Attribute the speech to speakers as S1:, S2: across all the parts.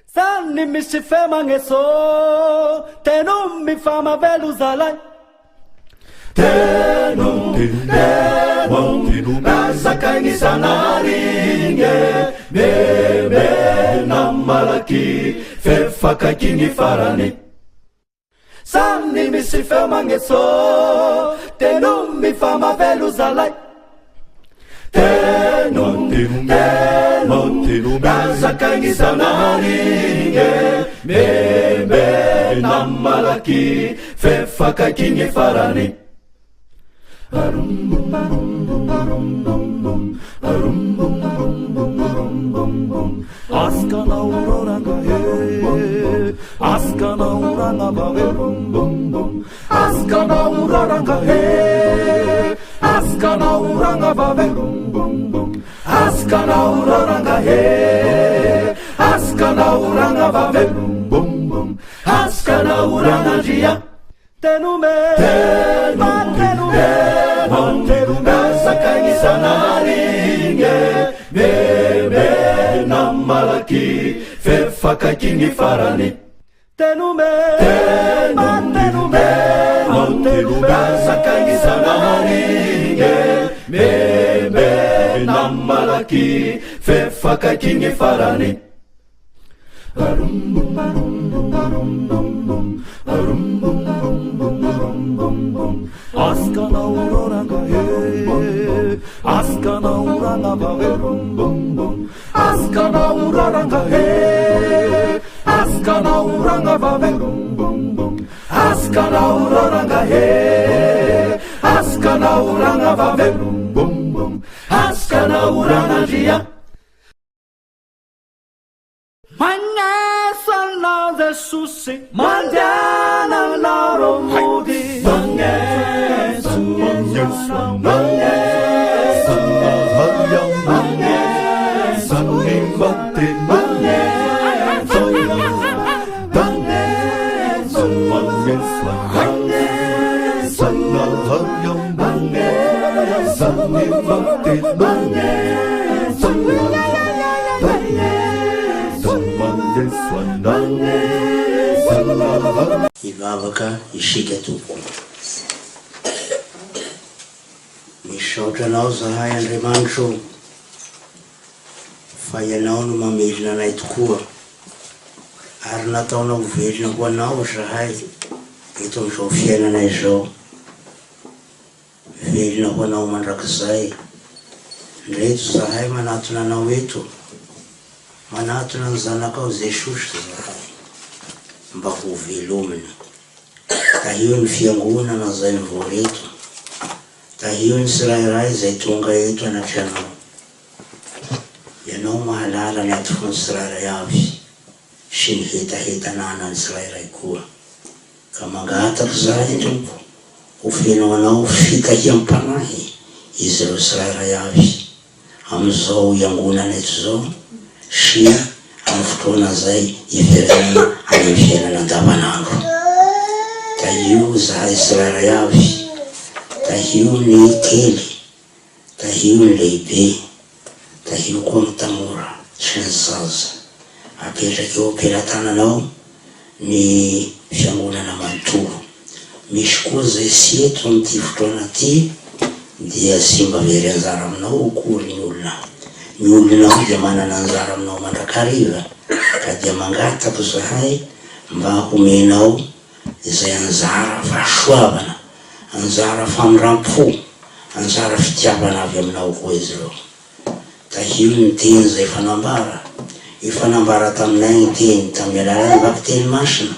S1: Zany misy feo magneso Teno mifamavelo zalahy Teno, teno, Nasakaigny Zanahary igny e Memena malaky F'efa akaiky ny farany Zany misy feo magneso Teno mifamavelo zalahy Teno, teno, Nasakaigny Zanahary igny e Memena malaky F'efa akaiky ny farany Tenome, tenome, tenome, sakay Zanahary igny e, memena malaky, f'efa akaiky ny farany. Tenome, tenome, tenome, sakay Zanahary igny e, memena malaky, f'efa akaiky ny farany. Magneso anao Jesosy, mandehana anao mody. Magneso, magneso, magneso, magneso, magneso, magneso, magneso,
S2: Hivavaka isika tompoko. Misaotra Anao zahay Andriamanitra o, fa Ianao no mamelona anay tokoa, ary nataonao ho velona ho Anao zahay eto amin'izao fiainana izao. Velona ho Anao mandrakizay. Ndreto zahay manatona Anao eto, manatona ny Zanakao Jesosy zahay, mba ho velomina. Tahio ny Fiangonana izay mivory eto, tahio ny tsirairay izay tonga eto anatrehanao. Ianao mahalala ny atifon'ny tsirairay avy sy ny hetaheta ananan'ny tsirairay koa. Ka mangataka izahay, Tompo, ho feno Anao fitahiam-panahy izy ireo tsirairay avy, amin'izao iangonana eto izao sy amin'ny fotoana izay hiverenana any amin'ny fiainana andavanandro. Tahio izahay tsirairay avy, tahio ny kely, Tahio ny lehibe, tahio koa ny tanora sy ny zaza. Apetraka eo am-pelatananao ny fiangonana manontolo. Misy koa izay tsy eto amin'ity fotoana ity dia tsy mba very anjara aminao akory ny olona. Ny olonao dia manana anjara aminao mandrakariva ka dia mangataka izahay mba homenao izay anjara fahasoavana, anjara famindram-po, anjara fitiavana avy aminao koa izy ireo. Tahio ny teny izay efa nambara, efa nambara taminay ny teny tamin'ny alalan'ny vakiteny masina,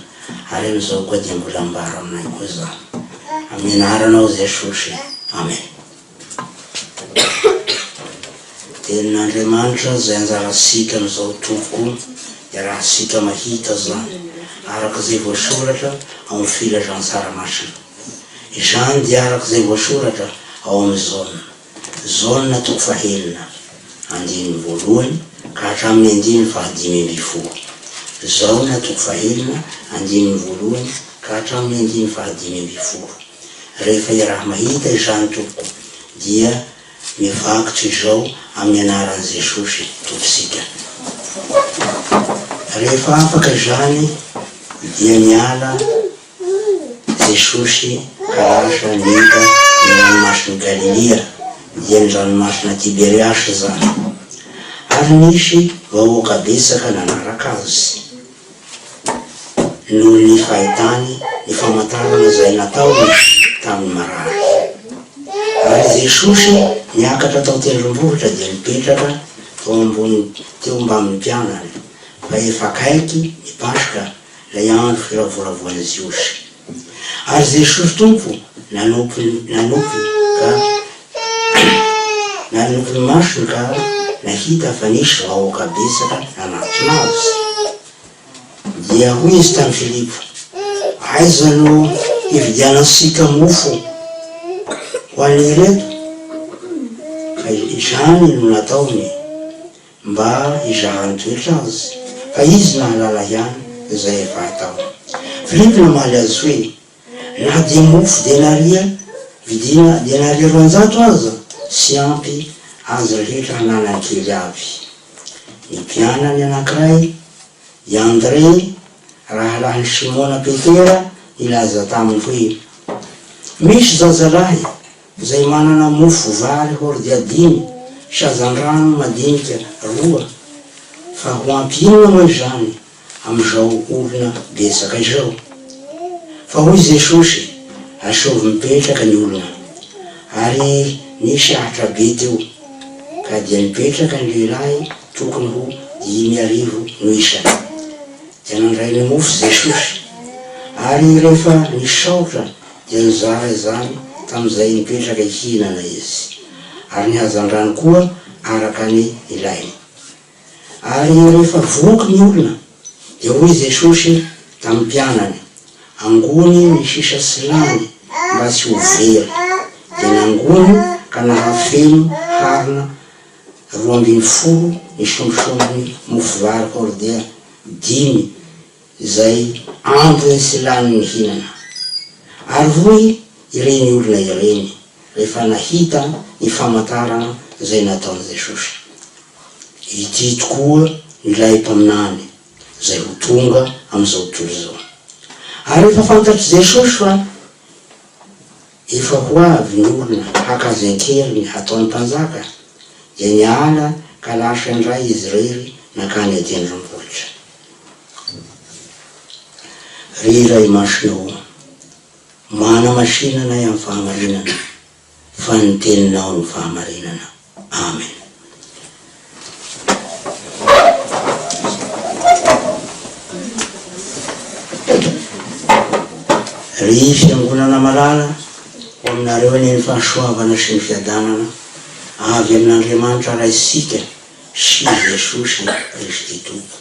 S2: ary amin'izao koa dia mbola ambara aminay koa izany. Amin'ny anaranao Jesosy. Amen. Tenin'Andriamanitra izay anjarantsika amin'izao tompoko iarahantsika mahita izany araka izay voasoratra ao amin'ny filazantsara masina. Izany dia araka izay voasoratra ao amin'ny Jaona. Jaona toko fahenina, andininy voalohany ka hatramin'ny andininy fahadimy ambinifolo. Jaona toko fahenina, andininy voalohany ka hatramin'ny andininy fahadimy ambinifolo. Rehefa iaraha-mahita izany tompoko dia mivaky toy izao amin'ny anaran'i Jesosy Tompontsika. Rehefa afaka izany dia niala Jesosy ka lasa nita ny ranomasin'i Galilia, dia ny ranomasina Tiberiasy izany. Ary nisy vahoaka betsaka nanaraka Azy, noho ny fahitany ny famantarana izay nataony tamin'ny marary. Ary Jesosy niakatra tao an-tendrombohitra dia nipetraka tao ambony teo mbamin'ny mpianany, fa efa akaiky ny Paska, ilay andro firavoravoan'ny Jiosy. Ary Jesosy Tompo nanopy nanopy ka nanopy ny masony ka nahita fa nisy vahoaka betsaka nanatona Azy. Dia hoy Izy tamin'i Filipo, Aiza no hividianantsika mofo ho an'ireto? Fa izany no nataony. Mba hizahany toetra azy, fa izy nahalala ihany izay efa hatao. Filipo namaly azy hoe, Na dia mofo denaria vidina denaria 200 aza tsy ampy azy rehetra hananany kely avy. Ny mpianany anankiray, i Andre, rahalahin'i Simona Petera, nilaza taminy hoe, Misy zazalahy Izay manana mofo vary hordea dimy sy hazandrano madinika roa, fa ho ampy inona moa izany amin'izao olona betsaka izao? Fa hoy Jesosy, Asovy mipetraka ny olona. Ary nisy ahitra be teo, ka dia nipetraka ny lehilahy tokony ho 5000 no isany. Dia nandray ny mofo Jesosy, ary rehefa nisaotra Dia nizara izany tamin'izay nipetraka hihinana izy, ary ny hazandrano koa araka ny nilainy. Ary rehefa voky ny olona, dia hoy Jesosy tamin'ny mpianany, Angony ny sisa tsy lany mba tsy ho very. Dia nangony ka nahafeno harona 12 ny sombintsombiny mofo vary hordea dimy izay ambiny sy lany nihinana. Ary hoy ireny olona ireny rehefa nahita ny famantarana izay nataon'i Jesosy, Ity tokoa no ilay Mpaminany izay ho tonga amin'izao tontolo izao. Ary rehefa fantatr'i Jesosy fa efa ho avy ny olona haka azy an-keriny hataony mpanjaka, dia niala ka lasa indray izy irery nankany an-tendrombohitra. Ry Ray Masina ô, manamasina anay amin'ny fahamarinana, fa ny Teninao no fahamarinana. Amen. Ry Fiangonana malala, ho aminareo anie ny fahasoavana sy ny fiadanana avy amin'Andriamanitra Raintsika sy Jesosy Kristy Tompo.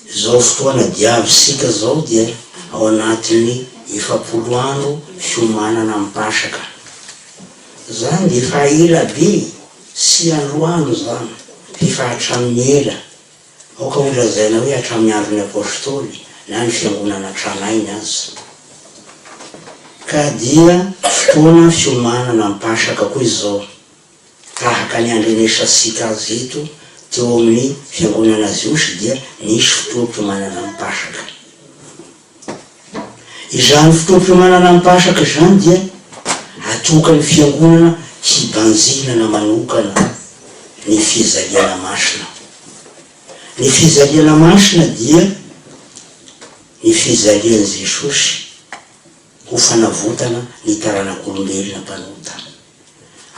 S2: Izao fotoana diavintsika izao dia ao anatin'ny 40 andro fiomanana amin'ny Pasaka. Izany dia efa ela be, tsy androany izany, fa efa hatramin'ny ela. Aoka ho lazaina hoe hatramin'ny andron'ny Apostoly na ny Fiangonana tranainy aza. Ka dia fotoana fiomanana amin'ny Pasaka koa izao. Tahaka ny andrenesantsika azy eto, teo amin'ny Fiangonana Jiosy dia nisy fotoam-piomanana ny Pasaka. Izany fotoam-piomanana ny Pasaka izany dia atokan'ny Fiangonana hibanjinana manokana ny fijaliana masina. Ny fijaliana masina dia ny fijalian'i Jesosy ho fanavotana ny taranak'olombelona mpanota.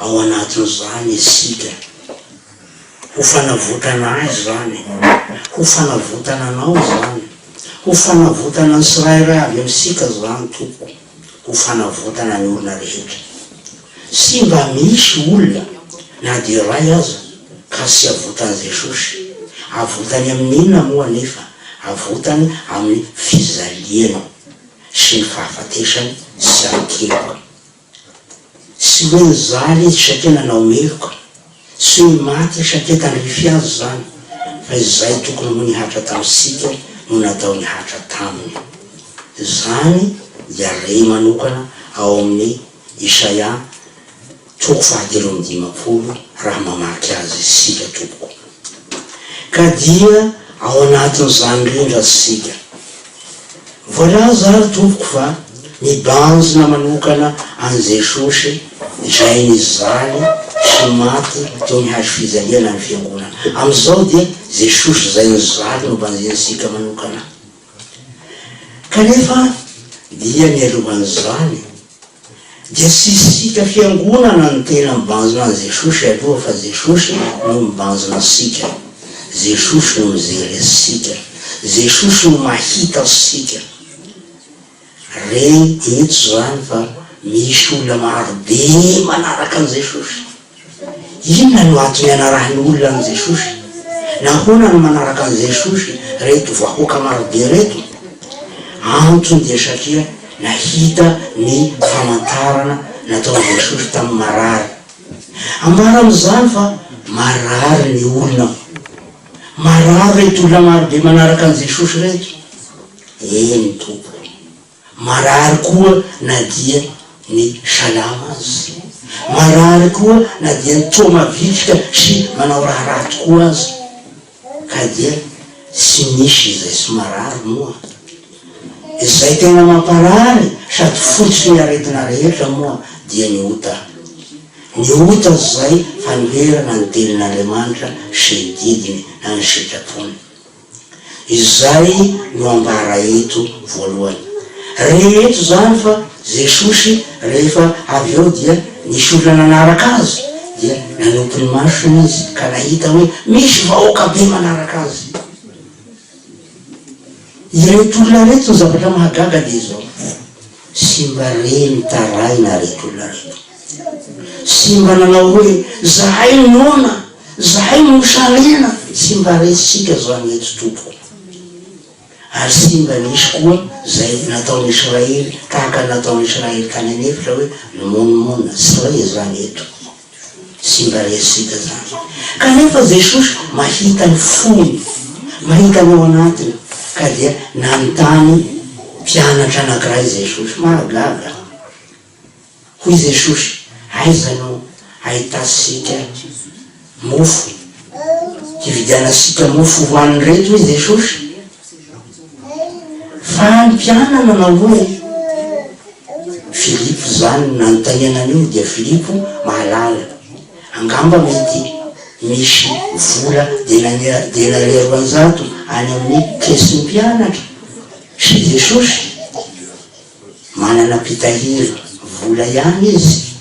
S2: Ao anatin'izany isika. Ho fanavotana ahy izany. Ho fanavotana anao izany. Ho fanavotana ny tsirairay avy amintsika izany, Tompoko. Ho fanavotana ny olona rehetra. Tsy mba misy olona na dia iray aza ka tsy avotan'i Jesosy. Avotany amin'ny inona moa anefa? Avotany amin'ny fijaliany sy ny fahafatesany tsy an-keloka. Tsy hoe nijaly izy satria nanao meloka, tsy hoe maty izy satria tandrify azy izany, fa izay tokony ho nihatra tamintsika no natao nihatra taminy. Izany dia re manokana ao amin'ny Isaia toko fahatelo amby dimampolo raha mamaky azy isika tompoko. Ka dia ao anatin'izany indrindra isika. Voalaza ary tompoko fa mibanjina manokana an'i Jesosy izay nijaly sy maty teo amin'ny hazo fijaliana ny fiangonana. Amin'izao dia Jesosy izay nijaly no banjinintsika manokana. Kanefa dia mialohan'izany dia tsy isika fiangonana no tena mibanjina an'i Jesosy aloha fa Jesosy no mibanjina antsika, Jesosy no mijery antsika, Jesosy no mahita antsika. Re eto izany fa misy olona maro be manaraka an'i Jesosy. Inona no antony anarahan'ny olona an'i Jesosy? Nahoana no manaraka an'i Jesosy ireto vahoaka marobe ireto? Antony dia satria nahita ny famantarana nataon'i Jesosy tamin'ny marary. Ambara amin'izany fa marary ny olona. Marary ireto olona marobe manaraka an'i Jesosy ireto. Eny tompoko. Marary koa na dia ny salama aza. Marary koa na dia ny toa mavitrika sy manao raharaha tokoa aza. Ka dia tsy misy izay tsy marary moa. Izay tena mamparary sady fototry ny aretina rehetra moa dia ny ota. Ny ota izay fanoherana ny tenin'Andriamanitra sy ny didiny na ny sitrapony. Izay no ambara eto voalohany. Re eto izany fa Jesosy rehefa avy eo dia nisy olona nanaraka Azy dia nanopy ny masony Izy ka nahita hoe misy vahoaka be manaraka Azy. Ireto olona ireto ny zavatra mahagaga dia izao, tsy mba re mitaraina ireto olona ireto. Tsy mba nanao hoe zahay noana. Zahay mosarena tsy mba resintsika zany eto tompoko. Ary tsy mba nisy koa zay nataon'i Israely tahaka ny nataon'i Israely tany an'efitra hoe nimonomonona, tsy re zany eto. Tsy mba resintsika zany. Kanefa Jesosy mahita ny fony, mahita ny ao anatiny, ka dia nanontany mpianatra anankiray Jesosy. Mahagaga. Hoy Jesosy, Aiza no ahitantsika mofo hividianantsika mofo hohanin'ireto? Hoy Jesosy. Fa ny mpianany nanao hoe, Filipo izany no nanontaniana an'io, dia Filipo mahalala. Angamba mety misy vola denaria 200 any amin'ny kesin'ny mpianatra sy Jesosy. Manana mpitahiry vola ihany izy,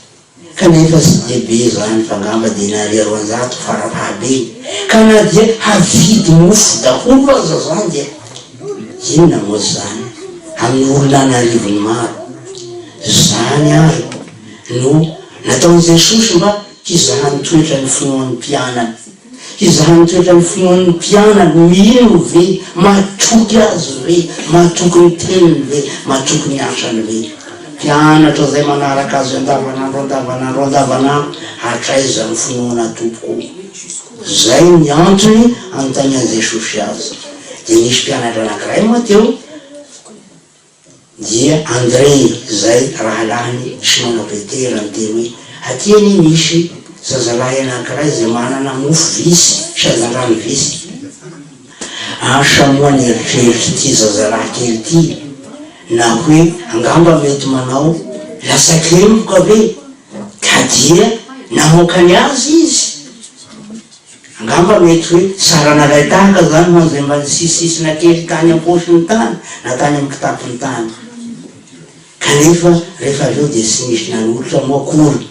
S2: kanefa tsy dia be izany fa angamba denaria 200 farafahabeny, ka na dia havidy mofo daholo aza izany dia inona moa izany amin'ny olona an'arivony maro? Izany ary no nataon'i Jesosy mba hizahany toetra ny finoan'ny mpianany. Hizahany toetra ny finoan'ny mpianany, mino ve, matoky Azy ve, matoky ny teniny ve, matoky ny asany ve. Mpianatra izay manaraka Azy andavanandro andavanandro andavanandro, hatraiza ny finoana tompoko? Izay ny antony anontanian'i Jesosy azy. Dia nisy mpianatra anankiray moa teo, Dia Andrey izay rahalahin'i Simona Petera niteny hoe, Aty anie misy zazalahy anankiray izay manana mofo visy sy hazandrano visy. Asa moa ny eritreritr'ity zazalahy kely ity na hoe angamba mety manao latsakemboka ve ka dia namoaka ny azy izy? Angamba mety hoe zara nalain-tahaka izany ho an'izay mba nisisisina kely tany am-paosiny tany na tany amin'ny kitapony tany. Kanefa rehefa avy eo dia tsy nisy nanolotra moa akory.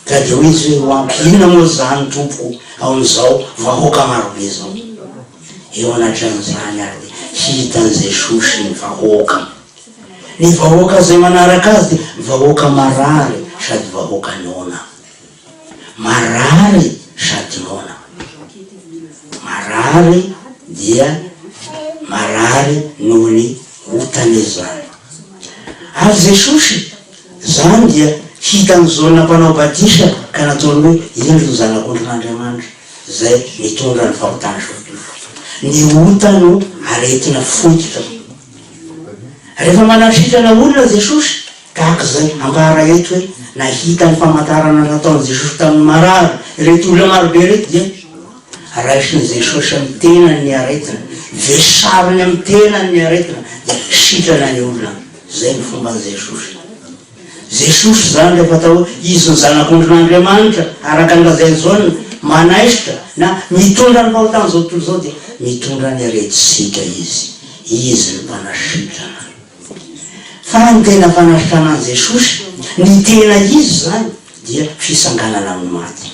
S2: Ka dia hoy izy hoe, Ho ampy inona moa izany, Tompoko, ao amin'izao vahoaka marobe izao? Eo anatrehan'izany ary dia hitan'i Jesosy ny vahoaka. Ny vahoaka izay manaraka Azy dia vahoaka marary sady vahoaka noana. Marary sady noana. Marary dia marary noho ny otany izany. Ary Jesosy, izany dia hitan'i Jaona mpanao batisa ka nataony hoe, Indro ny Zanak'ondrin'Andriamanitra izay mitondra ny fahotan'izao tontolo izao. Ny ota no aretina fototra. Rehefa manasitrana olona Jesosy, Tahaka izay ambara eto hoe nahita ny famantarana nataon'i Jesosy tamin'ny marary ireto olona marobe ireto dia. Raisin'i Jesosy amin'ny tenany ny aretina, vesariny amin'ny tenany ny aretina dia sitrana ny olona. Izay no fomban'i Jesosy. Jesosy izany rehefa atao hoe Izy no Zanak'ondrin'Andriamanitra, araka ny lazain'i Jaona, manaisotra na mitondra ny fahotan'izao tontolo izao dia mitondra ny aretintsika Izy. Izy no mpanasitrana. Fa ny tena fanasitranan'i Jesosy, ny tena Izy izany dia fitsanganana amin'ny maty.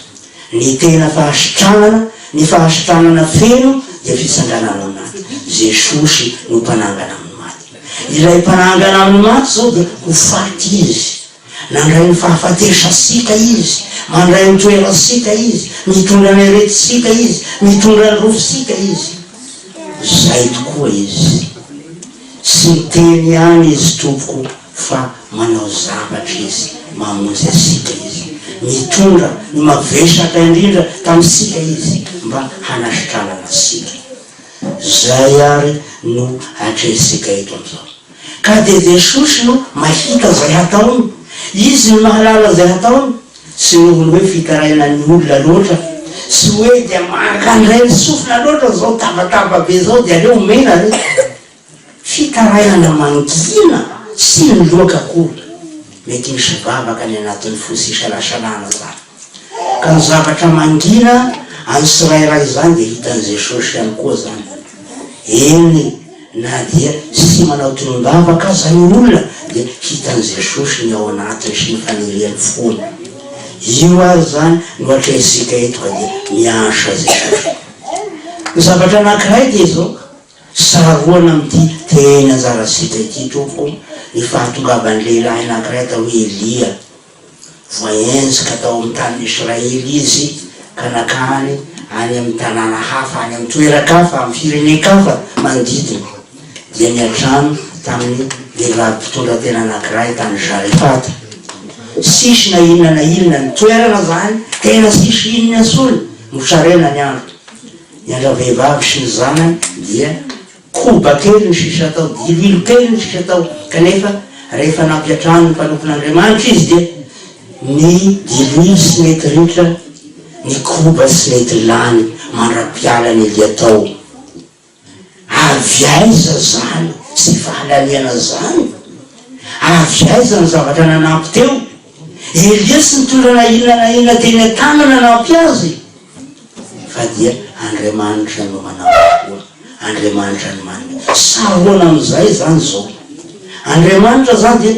S2: Ny tena fahasitranana, ny fahasitranana feno dia fitsanganana amin'ny maty. Jesosy no mpanangana amin'ny maty. Ilay mpanangana amin'ny maty izao dia ho faty Izy. Nandray ny fahafatesantsika Izy, mandray ny toerantsika Izy, mitondra ny aretintsika Izy, mitondra ny rofintsika Izy. Izay tokoa Izy. Tsy miteny ihany Izy tompoko fa manao zavatra Izy, mamonjy antsika Izy. Mitondra ny mavesatra indrindra tamintsika Izy mba hanasitranana antsika. Zay ary no atrehintsika eto amin'izao. Ka dia Jesosy no mahita izay hataony. Izy no mahalala izay hataony. Tsy noho ny hoe fitarainan'ny olona loatra, tsy hoe dia mankandray ny sofina loatra izao tabataba be izao dia aleo omena re. Fitarainana mangina tsy miloaka akory. Mety misy vavaka ny anatin'ny fo sy isalasalana izany. Ka ny zavatra mangina an'ny tsirairay izany dia hitan'i Jesosy ihany koa izany. Eny na dia tsy manao tonom-bavaka aza ny olona dia hitan'i Jesosy ny ao anatiny sy ny faniriany fony. Io ary izany no atrehintsika eto ka dia miantra Jesosy. Ny zavatra anankiray dia izao, Tsaroana amin'ity teny anjarantsika ity, tompoko, ny fahatongavan'ny lehilahy anankiray atao hoe Elia. Voaenjika tao amin'ny tanin'i Israely izy ka nankany any amin'ny tanàna hafa, any amin'ny toeran-kafa, amin'ny firenen-kafa manodidina. Dia niantrano tamin'ny vehivavy mpitondra tena anankiray tany Zarefata. Tsisy na inona na inona ny toerana izany, tena tsisy inona intsony, mosarena ny andro. Ny an-dravehivavy sy ny zanany dia koba kely ny sisa tao, diloilo kely ny sisa tao, kanefa rehefa nampiantrano ny mpanompon'Andriamanitra izy dia ny diloilo tsy nety ritra, ny koba tsy nety lany mandra-pialan'i Elia tao. Avy aiza izany tsy fahalaniana izany? Avy aiza ny zavatra nanampy teo? Elia tsy nitondra na inona na inona teny an-tany nanampy azy. Fa dia Andriamanitra no manampy koa, Andriamanitra no manome. Saroana amin'izay izany izao. Andriamanitra izany dia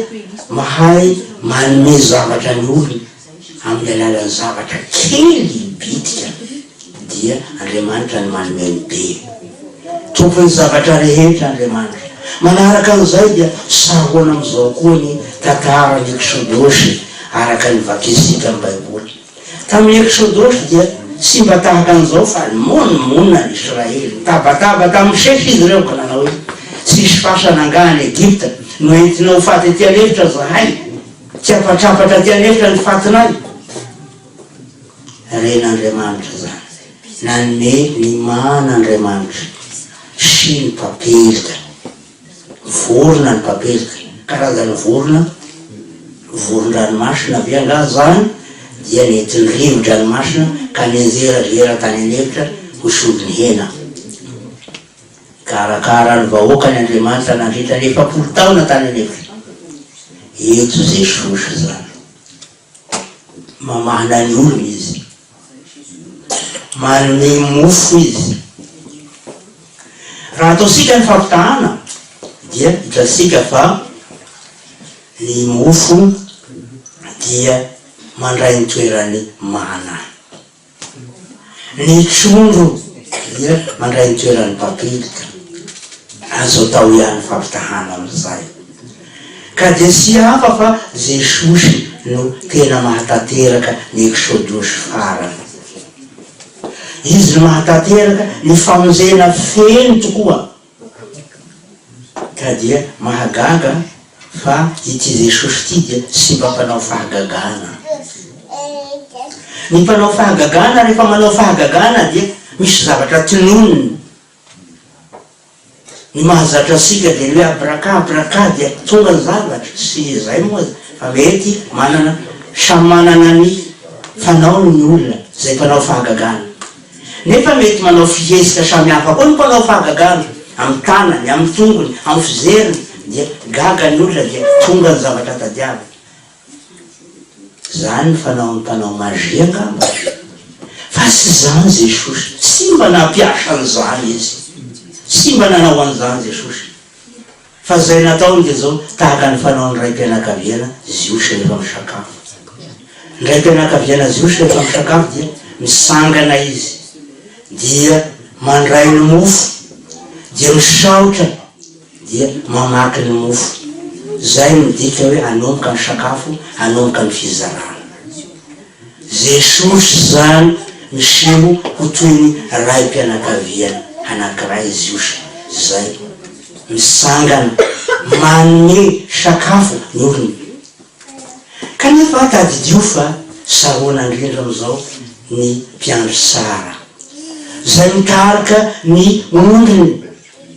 S2: mahay manome zavatra ny olony amin'ny alalan'ny zavatra kely bitika, dia Andriamanitra no manome ny be. Tompon'ny zavatra rehetra Andriamanitra. Manaraka an'izay dia saroana amin'izao koa ny tantaran'ny Eksodosy araka ny vakintsika amin'ny Baiboly. Tamin'ny Eksodosy dia tsy mba tahaka an'izao fa nimonomonona ny Israely. Nitabataba tamin'i Mosesy izy ireo ka nanao hoe, Tsy hisy fasana angaha any Egypta no entinao ho faty aty an'efitra izahay? Tsy hapatrapatra aty an'efitra ny fatinay? Ren'Andriamanitra izany. Nanome ny mana Andriamanitra sy ny papelika. Vorona ny papelika. Karazana vorona, voron-dranomasina ve angaha izany dia nentin'ny rivo-dranomasina ka nianjerazera tany an'efitra ho solon'ny hena. Nikarakara ny vahoakany Andriamanitra nandritra ny 40 taona tany an'efitra. Eto Jesosy izany. Mamahana ny olona Izy. Manome mofo Izy. Raha ataontsika ny fampitahana dia hitantsika fa ny mofo dia mandray ny toeran'ny mana. Ny trondro dia mandray ny toeran'ny papelika. Azo atao ihany fampitahana amin'izay. Ka dia tsy hafa fa Jesosy no tena mahatanteraka ny Eksodosy farany. Izy no mahatanteraka ny famonjena feno tokoa. Ka dia mahagaga fa ity Jesosy ity dia tsy mba mpanao fahagagana. Ny mpanao fahagagana rehefa manao fahagagana dia misy zavatra tononiny. Ny mahazatra antsika dia ny hoe abraka abraka dia tonga ny zavatra, tsy izay moa fa mety manana, samy manana ny fanaony ny olona izay mpanao fahagagana. Nefa mety manao fihetsika samihafa koa ny mpanao fahagagana, amin'ny tanany, amin'ny tongony, amin'ny fizeriny, dia gaga ny olona dia tonga ny zavatra tadiaviny. Zany ny fanaon'ny mpanao magie angamba? Fa tsy zany Jesosy, tsy mba nampiasa an'izany Izy, tsy mba nanao an'izany Jesosy. Fa izay nataony dia izao, tahaka ny fanaon'ny raim-pianakaviana Jiosy rehefa misakafo. Ny raim-pianakaviana Jiosy rehefa misakafo dia misangana izy, dia mandray ny mofo, dia misaotra, dia mamaky ny mofo. Izay no midika hoe hanomboka ny sakafo, hanomboka ny fizarana. Jesosy izany miseho ho toy ny raim-pianakaviana anankiray Jiosy izay misangana manome sakafo ny olony. Kanefa tadidio fa tsaroana indrindra amin'izao ny mpiandry tsara, izay mitarika ny ondriny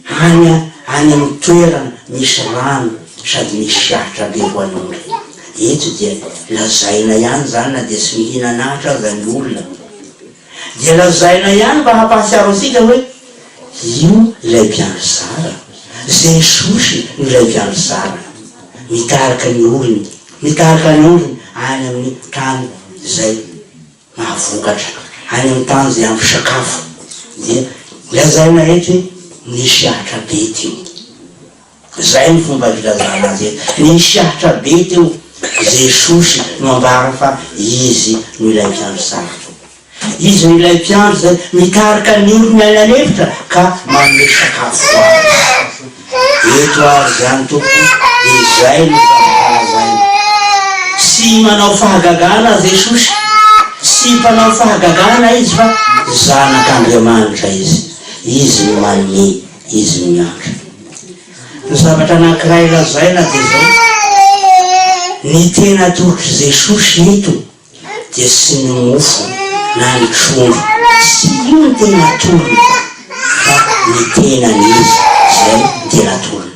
S2: Any any amin'ny toerana misy rano sady misy ahitra be ho an'ny ondry. Eto dia lazaina ihany izany na dia tsy mihinana ahitra aza ny olona. Dia lazaina ihany mba hampahatsiaro antsika hoe io ilay mpiandry zara. Jesosy no ilay mpiandry zara. Mitarika ny olony, mitarika ny ondriny any amin'ny tany izay mahavokatra any amin'ny tany izay ampy sakafo dia lazaina eto hoe nisy ahitra be teo. Izay ny fomba filazana azy eto. Nisy ahitra be teo. Jesosy no ambara fa Izy no ilay mpiandry sarotra. Izy no ilay mpiandry izay mitarika ny olony any an'efitra ka manome sakafo ho azy. Eto ary izany Tompoko dia izay no zavatra lazaina. Tsy manao fahagagana Jesosy, tsy mpanao fahagagana Izy fa Zanak'Andriamanitra Izy. Izy no manome, Izy no miantra. Ny zavatra anankiray lazaina dia izao, ny tena atolotr'i Jesosy eto dia tsy ny mofo na ny trondro, tsy io no tena atolony fa ny tenany izy izay no tena atolony.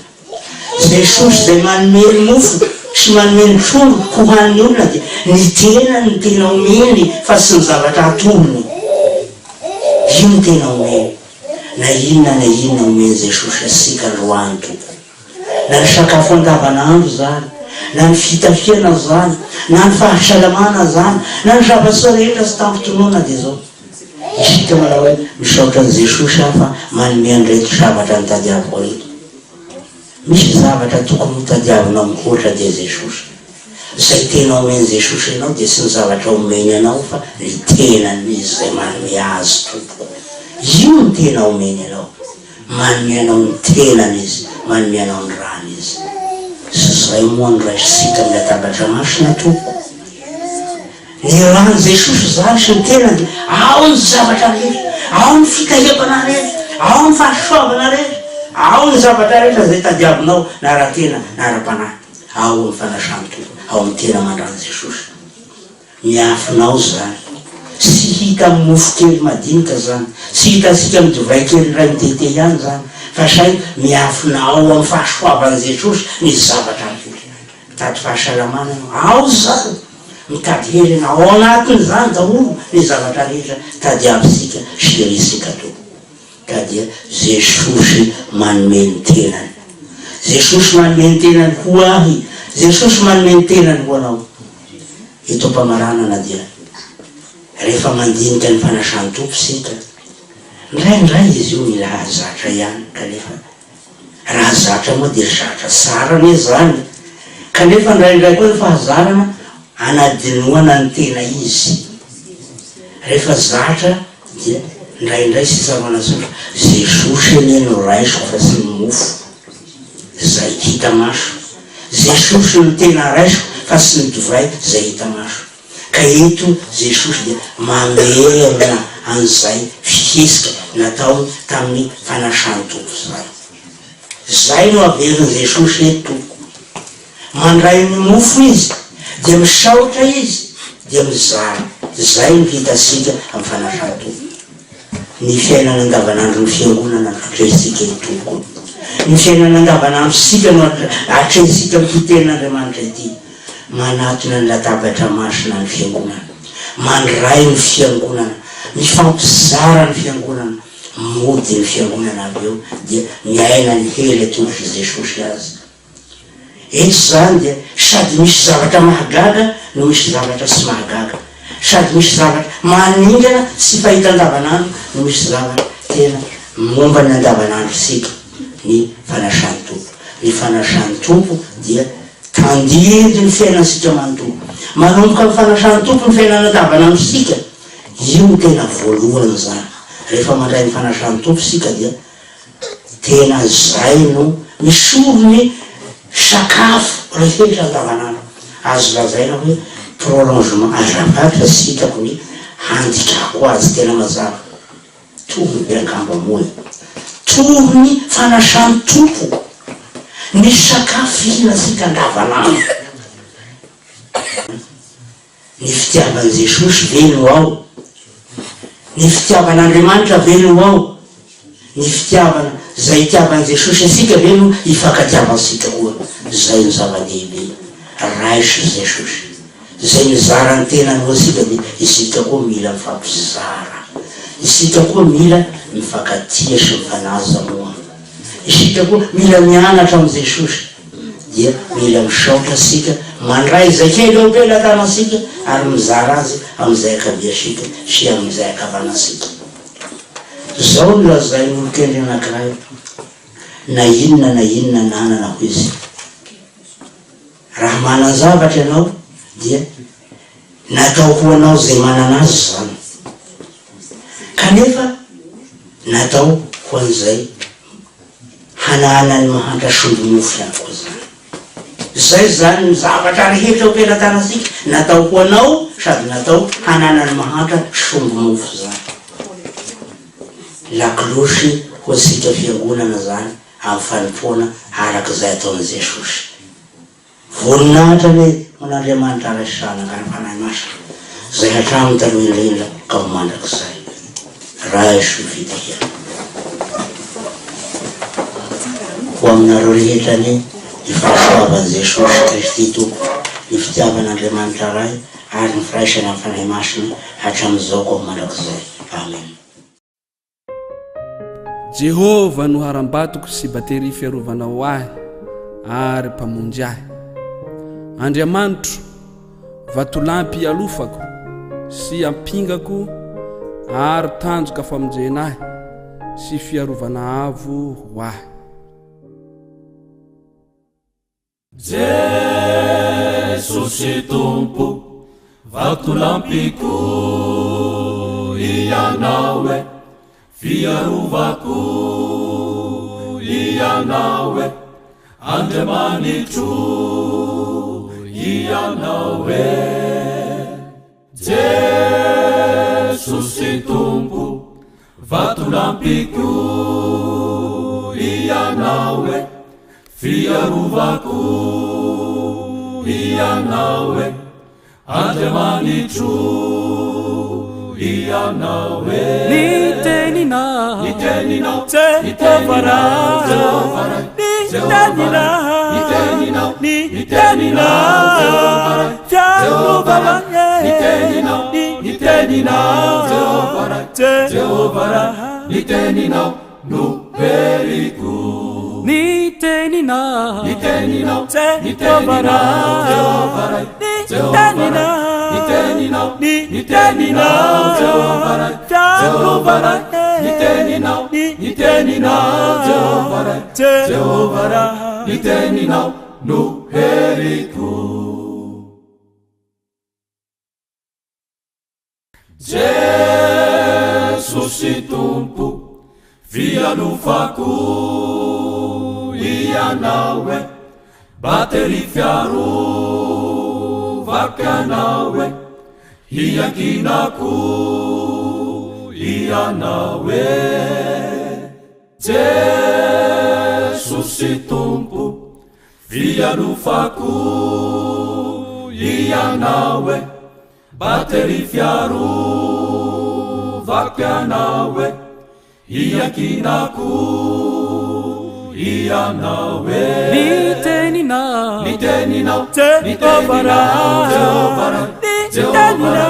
S2: Jesosy izay manome ny mofo sy manome ny trondro ho hanin'ny olona dia ny tenany no tena omeny fa tsy ny zavatra atolony. Io no tena omeny. Na inona na inona omen'i Jesosy antsika androany Tompoko. Na ny sakafo andavanandro izany, na ny fitafiana izany, na ny fahasalamana izany, na ny zava-tsoa rehetra tsy tampo-tonona dia izao. Isika manao hoe, misaotra an'i Jesosy aho fa manome an'ireto zavatra notadiaviko ireto. Misy zavatra tokony hotadiavinao mihoatra dia Jesosy. Izay tena omen'i Jesosy anao dia tsy ny zavatra omeny anao fa ny tenany Izy izay manome azy tompoko. Io no tena omeny anao. Manome anao ny tenany Izy, manome anao ny rany Izy. Sy izay moa no raisintsika amin'ny latabatra masina tompoko. Ny ran'i Jesosy izany sy ny tenany dia ao ny zavatra rehetra, ao ny fitahiam-panahy rehetra, ao ny fahasoavana rehetra, ao ny zavatra rehetra izay tadiavinao na ara-tena na ara-panahy. Ao amin'ny fanasan'ny Tompo, ao amin'ny tena aman-dran'i Jesosy. Miafina ao izany. Tsy hita amin'ny mofo kely madinika izany, tsy hitantsika amin'ny divay kely iray mitete ihany izany, fa saingy miafina ao amin'ny fahasoavan'i Jesosy ny zavatra rehetra. Mitady fahasalamana ianao, ao izany! Mitady hery ianao, ao anatin'izany daholo ny zavatra rehetra tadiavintsika sy irintsika Tompo. Ka dia Jesosy manome ny tenany. Jesosy manome ny tenany ho ahy. Jesosy manome ny tenany ho anao. Eto am-pamaranana dia rehefa mandinika ny fanasan'ny Tompo isika, indraindray izy io mila hahazatra ihany kanefa raha zatra moa dia zatra tsara anie izany kanefa indraindray koa ny fahazarana anadinoana ny tena izy. Rehefa zatra Dia indraindray tsy tsaroana intsony fa Jesosy anie no raisiko fa tsy ny mofo izay hita maso. Jesosy no tena raisiko fa tsy ny divay izay hita maso. Ka eto Jesosy dia mamerina an'izay fihetsika nataony tamin'ny fanasan'ny Tompo izay. Izay no averin'i Jesosy eto tompoko. Mandray ny mofo izy, dia misaotra izy, dia mizara. Izay no hitantsika amin'ny fanasan'ny Tompo. Ny fiainana andavanandron'ny Fiangonana no atrehintsika eto tompoko. Ny fiainana andavanandrontsika no atrehintsika amin'ity Tenin'Andriamanitra ity. Manatona ny latabatra masina ny Fiangonana. Mandray ny Fiangonana. Mifampizara ny fiangonana, mody ny fiangonana avy eo dia miaina ny hery atolotr'i Jesosy azy. Eto izany dia sady misy zavatra mahagaga no misy zavatra tsy mahagaga. Sady misy zavatra maningana sy fahita andavanandro no misy zavatra tena momba ny andavanandrontsika, ny fanasan'ny Tompo. Ny fanasan'ny Tompo dia tandindon'ny fiainantsika manontolo. Manomboka amin'ny fanasan'ny Tompo ny fiainana andavanandrontsika. Io no tena voalohany izany. Rehefa mandray ny fanasan'ny Tompo isika dia Tena izay no misolo ny sakafo rehetra andavanandro. Azo lazaina hoe prolongement azafady fa tsy hitako ny handikako azy tena mazava. Tohiny ve angamba moa e? Tohiny fanasan'ny Tompo ny sakafo fihinantsika andavanandro. Ny fitiavan'i Jesosy ve no ao? Ny fitiavan'Andriamanitra ve no ao? Ny fitiavana izay itiavan'i Jesosy antsika ve no ifankatiavantsika koa? Izay no zava-dehibe. Raiso Jesosy. Izay mizara ny tenany ho antsika dia isika koa mila mifampizara. Isika koa mila mifankatia sy mifanaja moa. Isika koa mila mianatra amin'i Jesosy. Dia mila misaotra isika mandray izay kely eo am-pelatanantsika ary mizara azy amin'izay ankaviantsika sy amin'izay ankavanantsika. Izao no lazain'ny olon-kendry anankiray, Na inona na inona ananana, hoy izy, raha manan-javatra ianao dia natao ho anao izay manana azy izany, kanefa natao ho an'izay Hananan'ny mahantra sombi-mofo ihany koa izany. Izay izany ny zavatra rehetra eo am-pelatanantsika, natao ho anao sady natao hananan'ny mahantra sombi-mofo izany. Lakolosy ho antsika fiangonana izany amin'ny fanompoana araka izay ataon'i Jesosy. Voninahitra anie ho an'Andriamanitra Ray sy Zanaka ary Fanahy Masina, izay hatramin'ny taloha indrindra ka ho mandrakizay. Raiso ny fitahiana. Ho aminareo rehetra anie ny fahasoavan'i Jesosy Kristy Tompo, ny fitiavan'Andriamanitra Ray ary ny firaisana amin'ny Fanahy Masina hatramin'izao ka ho mandrakizay. Amen.
S3: Jehovah no harambatoko sy bateria fiarovana ho ahy ary mpamonjy ahy. Andriamanitro, vatolampy ialofako sy ampingako ary tanjoka famonjena ahy sy fiarovana avo ho ahy.
S1: Jesosy Tompo, vatolampiko Ianao e, fiarovako Ianao e, Andriamanitro Ianao e. Jesosy Tompo, vatolampiko Ianao e, fiarovako Ianao e, Andriamanitro Ianao e.
S4: Ny teninao,
S1: Ny teninao,
S4: Jehovah Ray,
S1: Jehovah Ray,
S4: ny
S1: Jehovah Ray, ny
S4: teninao,
S1: teninao,
S4: ny
S1: ny teninao, Jehovah Ray,
S4: fiarovana
S1: Jehovah Ray, ny teninao, ny teninao, Jehovah Ray, Jehovah Ray, ny teninao no heriko.
S4: Ny teninao,
S1: Ny teninao, ny
S4: Jehovah
S1: teninao,
S4: Ray,
S1: Jehovah Ray,
S4: ny
S1: Jehovah Ray, ny
S4: teninao,
S1: teninao,
S4: ny
S1: ny teninao, Jehovah Ray, Jehovah Ray, ny teninao, ny teninao, Jehovah Ray, Jehovah Ray, ny teninao no heriko. Jesosy Tompo, fialofako Ianao e, batery fiarovako Ianao e, hiankinako Ianao e. Jesosy Tompo, fialofako Ianao e, Batery fiarovako Ianao e, iankinako Ianao e.
S4: Ny teninao,
S1: Ny teninao, ny
S4: Jehovah
S1: teninao, Jehovah
S4: Ray,
S1: Ray,
S4: ny
S1: Jehovah Ray,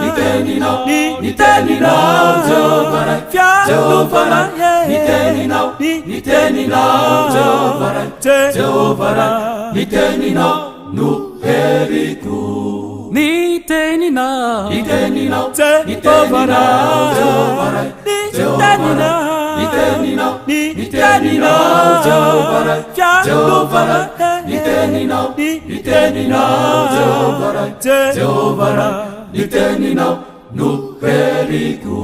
S1: ny
S4: teninao,
S1: teninao, teninao, ny teninao Jehovah Ray, Jehovah Ray, ny teninao, ny teninao Jehovah Ray, Jehovah Ray, ny teninao no heriko.
S4: Ny teninao,
S1: ny teninao, ny teninao Jehovah Ray, Jehovah Ray, ny teninao, ny teninao Jehovah Ray, Jehovah Ray, ny teninao, ny teninao Jehovah Ray, Jehovah Ray, ny teninao no heriko.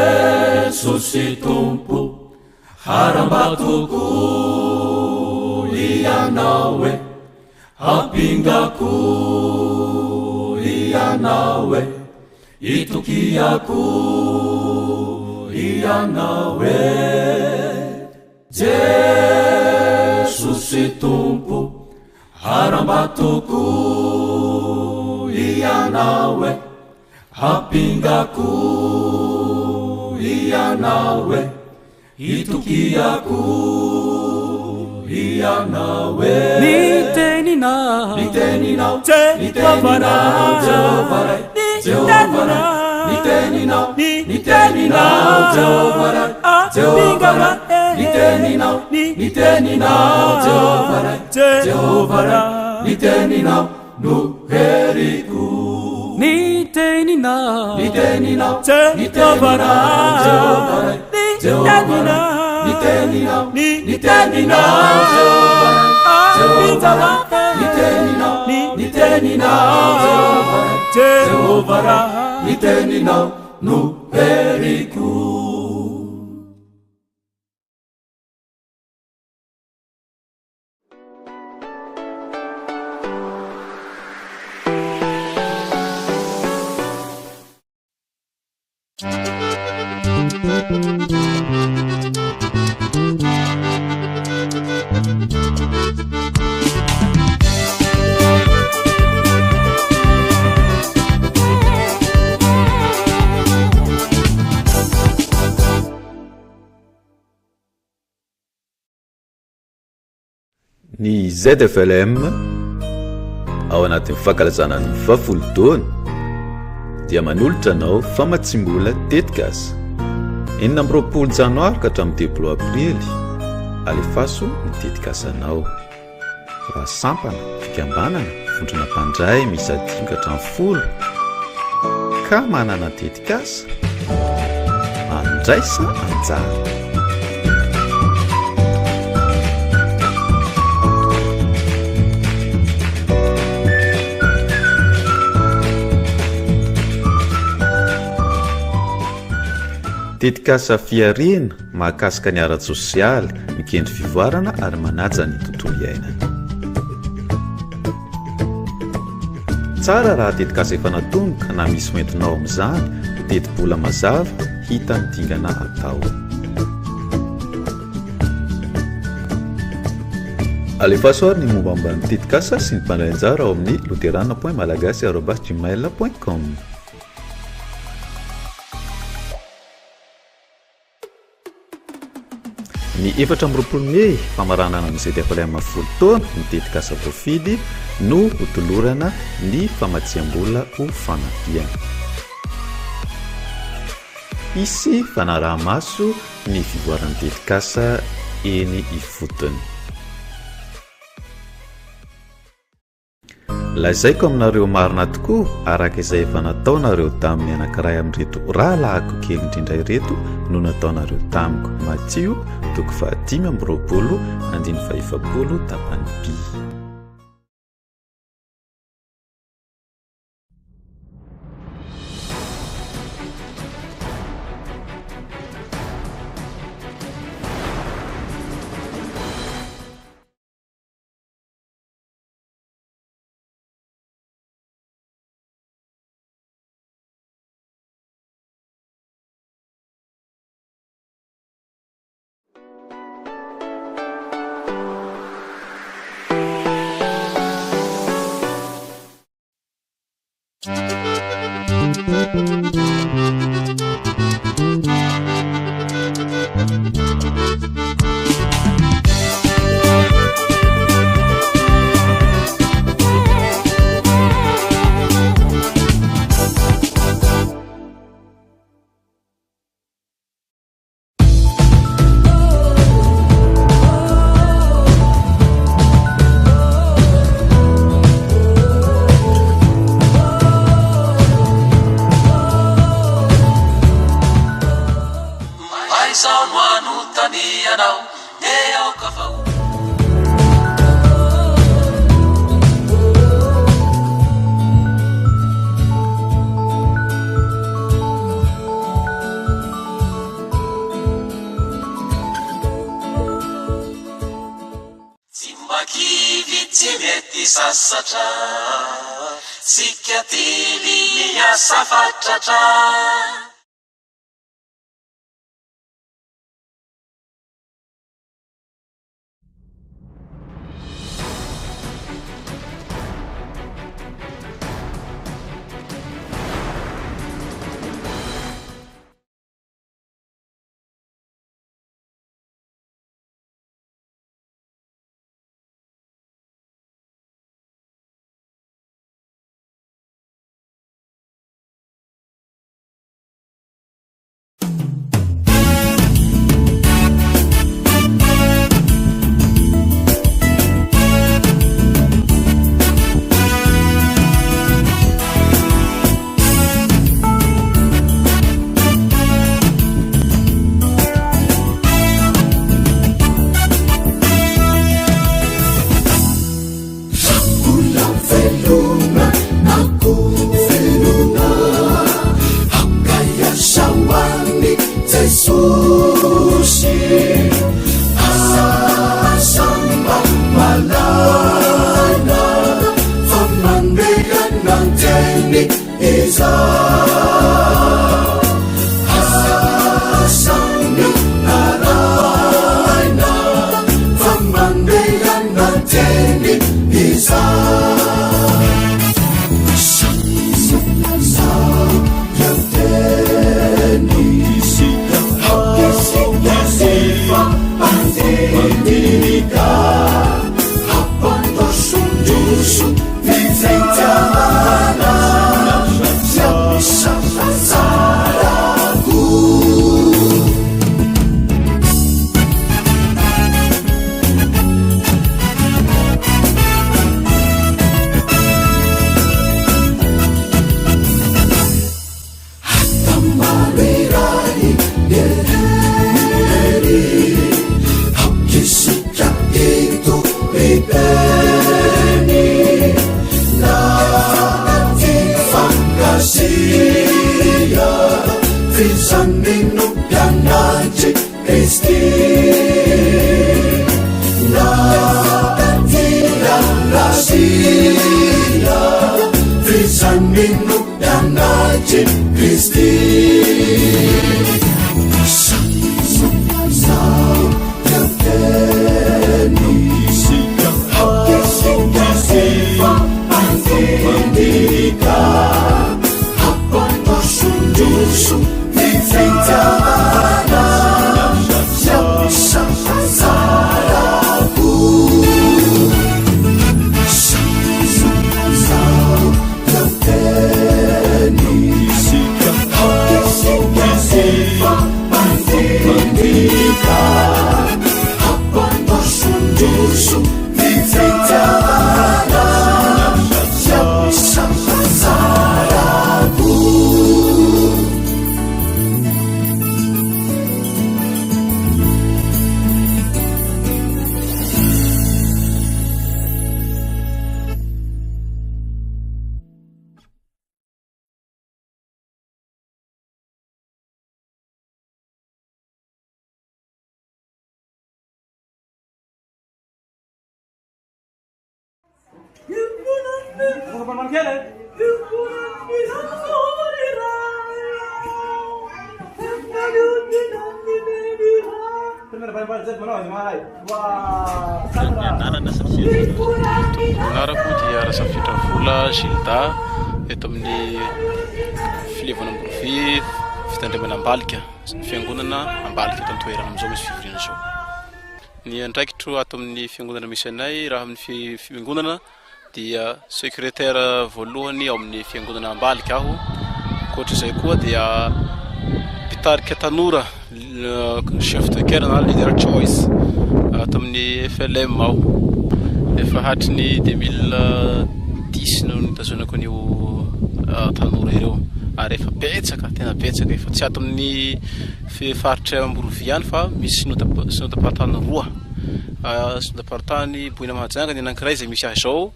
S1: Jesosy Tompo, harambatoko Ianao e, ampingako Ianao e, itokiako Ianao e. Jesosy Tompo, harambatoko Ianao e, Ampingako Ianao e, itokiako Ianao e.
S4: Ny teninao,
S1: ny teninao, ny teninao Jehovah Ray, Jehovah Ray, ny teninao, ny teninao Jehovah Ray, Jehovah Ray, ny teninao, ny teninao Jehovah Ray, Jehovah Ray, ny teninao no heriko.
S4: Ny teninao,
S1: ny teninao, ny teninao Jehovah Ray, Jehovah Ray, ny teninao, ny teninao Jehovah Ray, Jehovah Ray, ny teninao, ny teninao Jehovah Ray, Jehovah Ray, ny teninao no heriko.
S5: Ny ZFLM, ao anatin'ny fankalazana ny fahafolo taona, dia manolotra anao famatsiam-bola tetikasa. 26 janoary ka hatramin'ny 30 aprily, alefaso ny tetikasanao. Raha sampana, fikambanana, vondrona mpandray miisa dimy ka hatramin'ny folo ka manana tetikasa, andraisa anjara. Tetikasa fihariana mahakasika ny ara-tsosialy, mikendry fivoarana ary manaja ny tontolo iainana. Tsara raha tetikasa efa natomboka na misy hoentinao amin'izany, tetibola mazava, hita ny dingana atao. Alefaso ary ny mombamomba ny tetikasa sy ny mpandray anjara ao amin'ny loterana point malagasy arobase gmail point com. Ny 24 mey, famaranana ny ZFLM folo taona, ny tetikasa voafidy no hotolorana ny famatsiam-bola ho fanampiana. Hisy fanaraha-maso ny fivoaran'ny tetikasa eny ifotony. Lazaiko aminareo marina tokoa, araka izay efa nataonareo tamin'ny anankiray amin'ireto rahalahiko kely indrindra ireto no nataonareo tamiko. Matio, toko faha-25, andininy faha-40, tapany B.
S1: fanontanianao dia aoka fa ho. Tsy mba kivy tsy mety sasatra, tsika tily miasa fatratra.
S6: Ny anarana satria anarako dia Razafindravola Gilda eto amin'ny filevana Amborovy fitandremana Ambalika, fiangonana Ambalika eto an-toerana amin'izao misy fivoriana izao. Ny andraikitro ato amin'ny fiangonana misy anay raha amin'ny fiangonana dia secrétaire voalohany ao amin'ny fiangonana Ambalika aho. Ankoatra izay koa dia mpitarika tanora chef de chœur na leader choice ato amin'ny FLM aho. Efa hatry ny 2010 no nitazonako an'io tanora ireo. Ary efa betsaka, tena betsaka, efa tsy ato amin'ny faritra Amborovy ihany fa misy synodam-paritany roa. Synodam-paritany Boina Mahajanga ny anankiray izay misy ahy izao,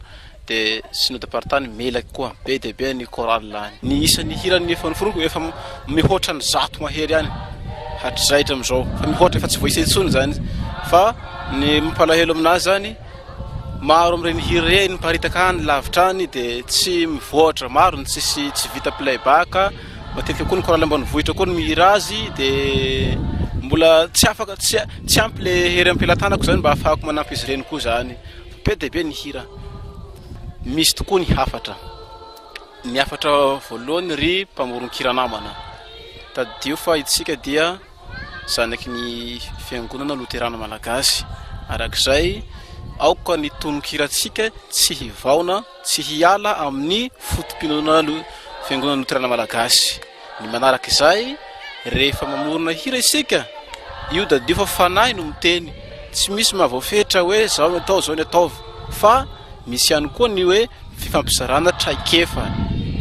S6: dia synodam-paritany Melaky koa, be dia be ny chorale any. Ny isan'ny hiran'ny efa noforoniko efa mihoatra ny 100 mahery any hatrizay hatramin'izao, fa mihoatra efa tsy voaisa intsony izany. Fa ny mampalahelo aminazy izany, Maro amin'ireny hira ireny miparitaka any lavitra any dia tsy mivoatra, maro ny tsisy tsy vita play back, matetika koa ny chorale ambanivohitra koa no mihira azy dia mbola tsy afaka tsy tsy ampy le hery am-pelatanako zany mba ahafahako manampy izy ireny koa zany, be dia be ny hira, misy tokoa ny hafatra, ny hafatra voalohany ry mpamoron-kira namana, tadidio fa isika dia. zanaky ny Fiangonana Loterana Malagasy. Araka izay, aoka ny tononkirantsika tsy hivaona, tsy hiala amin'ny foto-pinoana Fiangonana Loterana Malagasy. Ny manaraka izay, rehefa mamorona hira isika, io tadidio fa fanahy no miteny, tsy misy mahavoafetra hoe zao no atao, zao no ataovy, fa misy ihany koa ny hoe fifampizarana traikefa.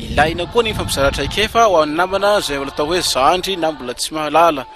S6: Ilaina koa ny mifampizara traikefa ho an'ny namana izay mbola atao hoe zandry na mbola tsy mahalala.